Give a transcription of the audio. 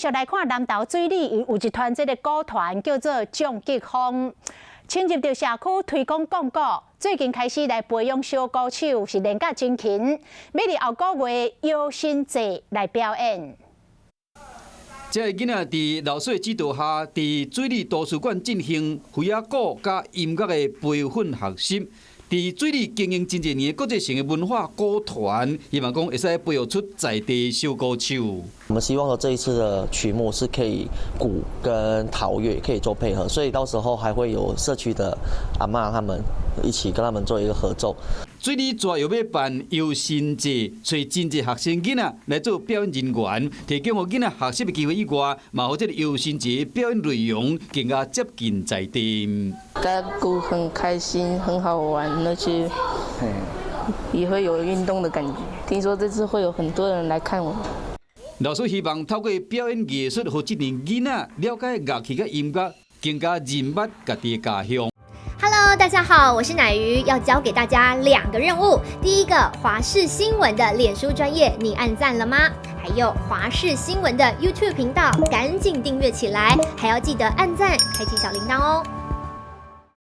續來看南投水里有一團這个鼓團叫做將吉風，深入著社區推廣講古，最近開始來培養小鼓手，是練甲真勤，欲佇後個月搖身節來表演。這个囡仔佇老師的指導下，佇水里圖書館進行飛仔鼓佮音樂的培訓學習。佇水里經營真濟年的國際性的文化鼓團，希望講會使培育出在地小鼓手。我們希望說這一次的曲目是可以鼓跟陶樂可以做配合，所以到時候還會有社區的阿嬤他們一起跟他們做一個合奏。水里逝欲欲辦遊神節，揣真濟學生囡仔來做表演人員，提供予囡仔學習的機會以外，嘛予這个遊神節表演內容更加接近在地。打鼓很開心，很好玩，而且也會有運動的感覺。聽說這次會有很多人來看我。老師希望透過表演藝術，予這群囡仔了解樂器佮音樂，更加認捌家己的家鄉。 Hello，大家好，我是乃瑜，要交給大家兩個任務。第一個，華視新聞的臉書專頁，你按讚了嗎？還有華視新聞的 YouTube 頻道，趕緊訂閱起來，還要記得按讚，開啟小鈴鐺哦。